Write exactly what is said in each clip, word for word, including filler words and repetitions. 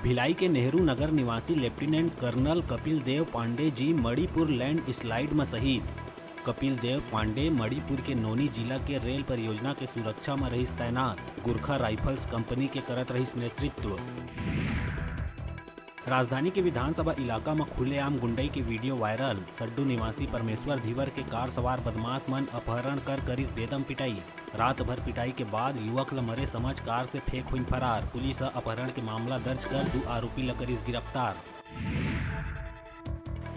भिलाई के नेहरू नगर निवासी lieutenant colonel Kapil Dev Pandey ji Manipur land slide म शहीद। कपिल देव पांडे मणिपुर के नोनी जिला के रेल परियोजना के सुरक्षा म रहिस तैनात। गुरखा राइफल्स कंपनी के करत रहिस नेतृत्व। राजधानी के विधानसभा इलाका म खुलेआम गुंडई के वीडियो वायरल। सड्डू निवासी परमेश्वर धीवर के कार सवार बदमाश मन अपहरण कर करिस बेदम पिटाई। रात भर पिटाई के बाद युवक ल मरे समझ कार से फेंक होइन फरार। पुलिस ह अपहरण के मामला दर्ज कर दू आरोपी ल करिस गिरफ्तार।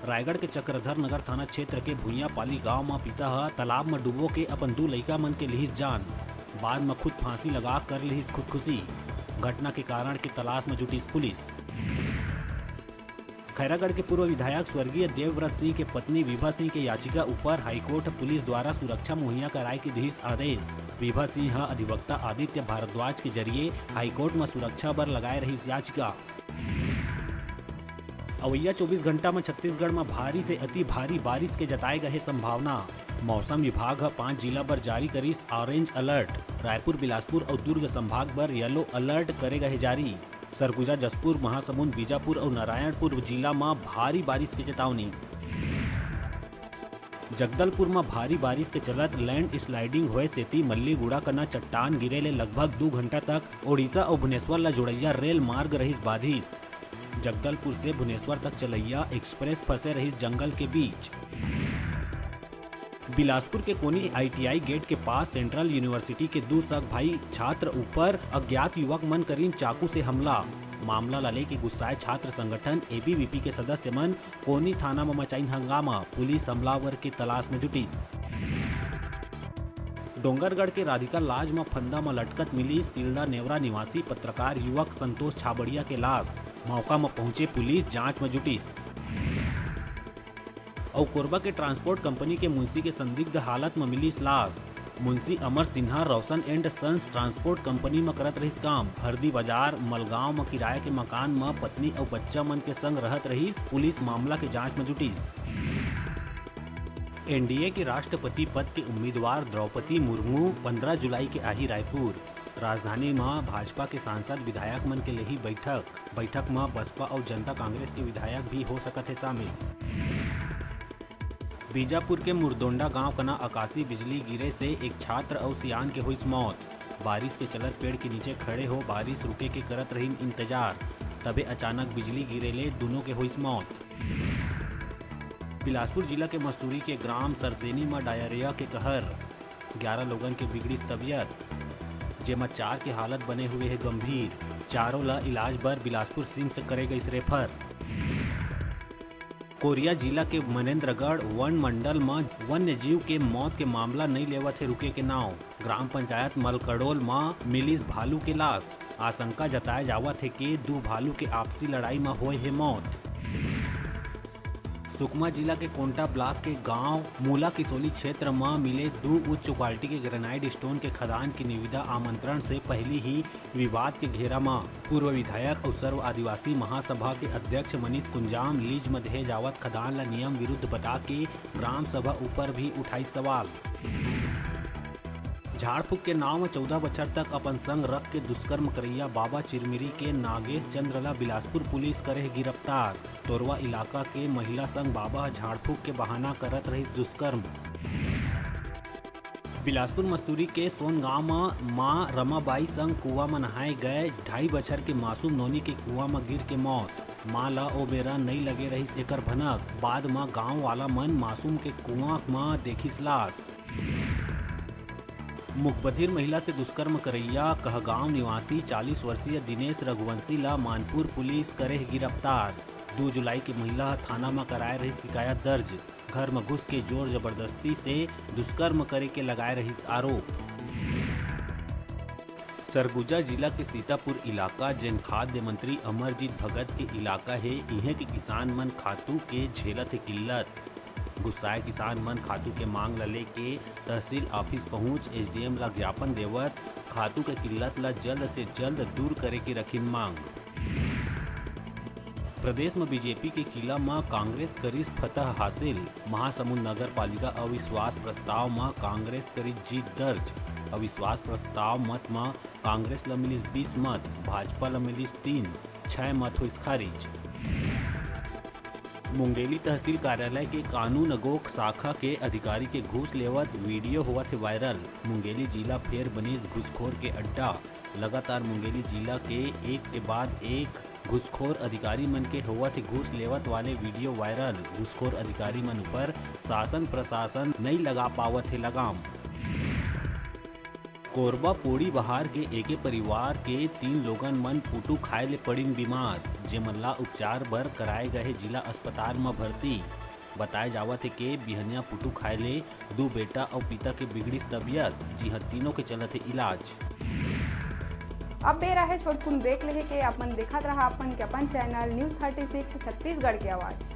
रायगढ़ के चक्रधर नगर थाना क्षेत्र के भुइयापाली गांव म पिता ह तालाब म डूबो के अपन दू लइका मन के लिहिस जान। बाद म खुद फांसी लगा कर लिहिस खुदकुशी। घटना के कारण के तलाश म जुटिस पुलिस। खैरागढ़ के पूर्व विधायक स्वर्गीय देवव्रत सिंह के पत्नी विभा सिंह के याचिका ऊपर हाईकोर्ट पुलिस द्वारा सुरक्षा मुहैया कराए के दिस आदेश। विभा सिंह ह अधिवक्ता आदित्य भारद्वाज के जरिए हाईकोर्ट म सुरक्षा बर लगाए रहिस याचिका। अवइया चौबीस घंटा म छत्तीसगढ़ म भारी से अति भारी बारिश के जताए गए संभावना। मौसम विभाग ह पांच जिला बर जारी करिस ऑरेंज अलर्ट। रायपुर, बिलासपुर अउ दुर्ग संभाग बर येलो अलर्ट करे गए जारी। सरगुजा, जशपुर, महासमुंद, बीजापुर अउ नारायणपुर जिला म भारी बारिश के चेतावनी। जगदलपुर म भारी बारिश के चलत लैंड स्लाइडिंग होए सेती मल्लीगुड़ा कना चट्टान गिरे ले लगभग दू घंटा तक ओडिशा अउ भुवनेश्वर ल जोड़इया रेल मार्ग रहिस बाधित। जगदलपुर से भुवनेश्वर तक चलइया एक्सप्रेस फंसे रहिस जंगल के बीच। बिलासपुर के कोनी आईटीआई गेट के पास सेंट्रल यूनिवर्सिटी के दू सग भाई छात्र ऊपर अज्ञात युवक मन करिन चाकू से हमला। मामला ला लेके गुस्साए छात्र संगठन एबीवीपी के सदस्य मन कोनी थाना म मचाइन हंगामा, पुलिस हमलावर के तलाश म जुटिस। डोंगरगढ़ के राधिका लाज म फंदा म लटकत मिलिस तिल्दा नेवरा निवासी पत्रकार युवक संतोष छाबड़िया के लाश। मौका म पहुंचे पुलिस जांच म जुटिस। अउ कोरबा के ट्रांसपोर्ट कंपनी के मुंशी के संदिग्ध हालत म मिलिस लाश। मुंशी अमर सिन्हा रोशन एंड सन्स ट्रांसपोर्ट कंपनी म करत रहिस काम। हरदी बाजार मलगांव म किराया के मकान म पत्नी अउ बच्चा मन के संग रहत रहिस। पुलिस मामला के जांच म जुटिस। एनडीए के राष्ट्रपति पद के उम्मीदवार द्रौपदी मुर्मू पंद्रह जुलाई के आही रायपुर। राजधानी म भाजपा के सांसद विधायक मन के लेही बैठक। बैठक म बसपा अउ जनता कांग्रेस के विधायक भी हो सकत हे शामिल। बीजापुर के मुरदोंडा गांव कना आकाशीय बिजली गिरे से एक छात्र अउ सियान के होइस मौत। बारिश के चलत पेड़ के नीचे खड़े हो बारिश रुके के करत रहिन इंतजार, तभे अचानक बिजली गिरे ले दूनों के होइस मौत। बिलासपुर जिला के मस्तूरी के ग्राम सरसेनी म डायरिया के कहर, ग्यारह लोगन के बिगड़िस तबियत, जेमा चार के हालत बने हुए हे गंभीर। चारों ला इलाज बर बिलासपुर सिम्स करे गइस रेफर। कोरिया जिला के मनेंद्रगढ़ वन मंडल म वन्य जीव के मौत के मामला नइ लेवत हे रुके के नाव। ग्राम पंचायत मलकड़ोल म मिलिस भालू के लाश। आशंका जताए जावत हे के दू भालू के आपसी लड़ाई म होए हे मौत। सुकमा जिला के कोंटा ब्लॉक के गांव मूला किसोली क्षेत्र म मिले दू उच्च क्वालिटी के ग्रेनाइट स्टोन के खदान के निविदा आमंत्रण से पहिली ही विवाद के घेरा म। पूर्व विधायक अउ सर्व आदिवासी महासभा के अध्यक्ष मनीष कुंजाम लीज म देहे जावत खदान ल नियम विरुद्ध बता के ग्राम सभा ऊपर भी उठाइस सवाल। झाड़ फूक के नाव म चौदह बछर तक अपन संग रख के दुष्कर्म करइया बाबा चिरमिरी के नागेश चंद्र ल बिलासपुर पुलिस करे हे गिरफ्तार। तोरवा इलाका के महिला संग बाबा ह झाड़ फूक के बहाना करत रहिस दुष्कर्म। बिलासपुर मस्तूरी के सोनगांव म मां रमाबाई संग कुआं म नहाए गए ढाई बछर के मासूम नोनी के कुआं म गिर के मौत। मां ल ओ बेरा नइ लगे रहिस एकर भनक। बाद म गांव वाला मन मासूम के कुआं म देखिस लाश। मुकबधिर महिला से दुष्कर्म करइया कहगांव निवासी चालीस वर्षीय दिनेश रघुवंशी ल मानपुर पुलिस करे हे गिरफ्तार। दू जुलाई के महिला ह थाना म कराए रहिस शिकायत दर्ज। घर म घुस के जोर जबरदस्ती से दुष्कर्म करे के लगाए रहिस आरोप। सरगुजा जिला के सीतापुर इलाका, जेन खाद्य मंत्री अमरजीत भगत के इलाका हे, इहें के किसान मन खातू के झेलत हे किल्लत। गुस्साए किसान मन खातू के मांग ल लेके तहसील ऑफिस पहुंच एसडीएम ल ज्ञापन देवत खातू के किल्लत ल जल्द से जल्द दूर करे के रखिन मांग। प्रदेश म बीजेपी के किला म कांग्रेस करिस फतह हासिल। महासमुंद नगर पालिका अविश्वास प्रस्ताव म कांग्रेस करिस जीत दर्ज। अविश्वास प्रस्ताव मत म कांग्रेस ल मिलिस बीस मत, भाजपा ल मिलिस तीन, छह मत होइस खारिज। मुंगेली तहसील कार्यालय के कानून अगोक शाखा के अधिकारी के घूस लेवत वीडियो होवत हे वायरल। मुंगेली जिला फेर बनिस घूसखोर के अड्डा। लगातार मुंगेली जिला के एक के बाद एक घूसखोर अधिकारी मन के होवत हे घूस लेवत वाले वीडियो वायरल। घूसखोर अधिकारी मन ऊपर शासन प्रशासन नइ लगा पावत हे लगाम। कोरबा पोड़ी बहार के एके परिवार के तीन लोगन मन पुटू खाए ले पड़िन बीमार, जेमन ला उपचार बर कराए गए जिला अस्पताल म भर्ती। बताए जावत हे के बिहनिया पुटू खाए ले दू बेटा अउ पिता के बिगड़िस तबियत, जिहां तीनों के चलत हे इलाज। अब बेरा हे छोटकुन ब्रेक लेहे के। अपन देखत रहा अपन के अपन channel news thirty six Chhattisgarh के आवाज।